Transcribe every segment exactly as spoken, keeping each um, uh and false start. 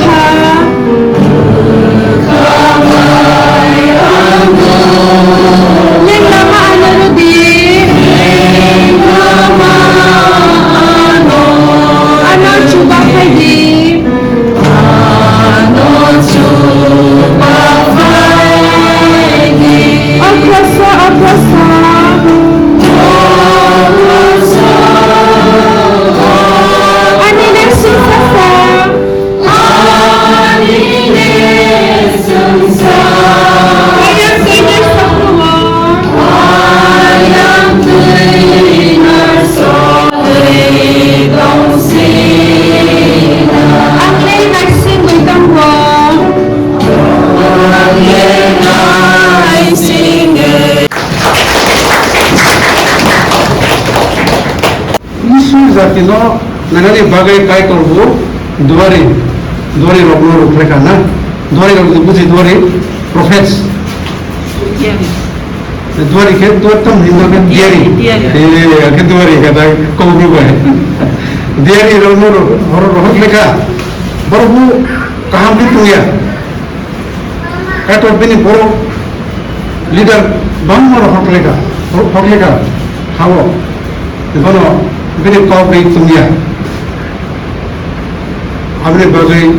Kha. Lenglama ano rwdi. Ano chuba phaidi. Oproso, oproso. Ani next sasa. Israel jati no nainani bagwi Kaitor bo duari, duari rok no rwkhlai kha na. Duari rok ni buji duari prophets. Diari. Duari khe duari tam hinna khe diari. Diari, diari. Eh, khe duari khe dai kok rwbai. Diari rok no rok, rok, rok khlai kha. Borok bo kaham khe tongya. Kaitor bini borok leader bangma rok hokleka, hokleka hao. Bono bini kok bai tongya. Aboni bagwi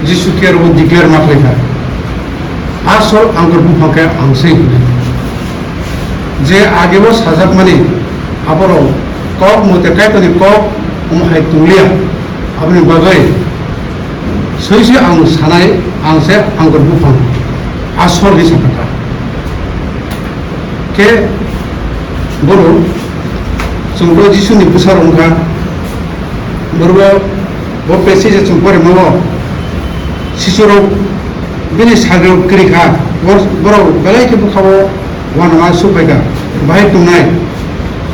Jisu khe aro declare ma khlaikha. Asol angkor buphang khe ang se hwnwi. Je agebo sajakmani aborok kok mote Kaitorni kok omo hai tongliya. Aboni bagwi Soi se ang sanai, ang se angkor buphang asol hinwi sakha. Khe bono chwng bo Jisuni bwsa rwngkha. Borok bo passage chwng porimao sisurok bini sagrirok kwrwi kha. Bor-, borok belai khe bwkhao uanama sukphaikha. Bahai tongnai,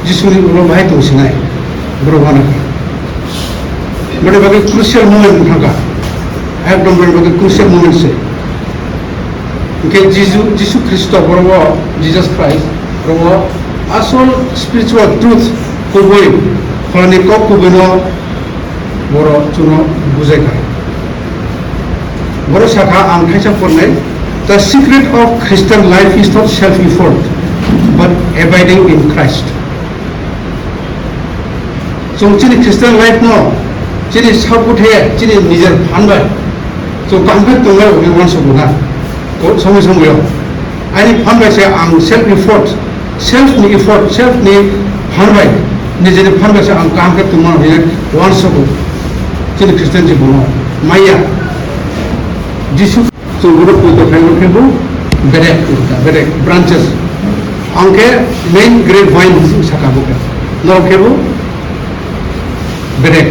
Jisuni ulo bahai tongsinai borok uanakha. Boni bagwi crucial moment wngkha. Ekdom boni bagwi crucial moment se. Hwnkhe Jisu, Jisu Khristo borok o, Jesus Christ borok o asol spiritual truth kubui, pholani kok kubui no borok chwngno bujai kha. Borok sakha, ang khaisa pornai, "The secret of Christian life is not self-effort, but abiding in Christ." Chwng chini Christian life no chini sakbuthe chini nijer phan bai chwng kaham khe tongnai hwnwi uansukgo na. Ko-, somoi somoi o ani phan bai se ang self effort, self ni effort, self ni phan bai, nijeni phan bai se ang kaham khe tongmano hwnwi uansukgo chini Christian jibono. Maya Jisu Chwng bono poito khaio khe bo bedek, bedek branches. Ang khe main grapevine hinwi sakha bo khe. Norok khe bo bedek.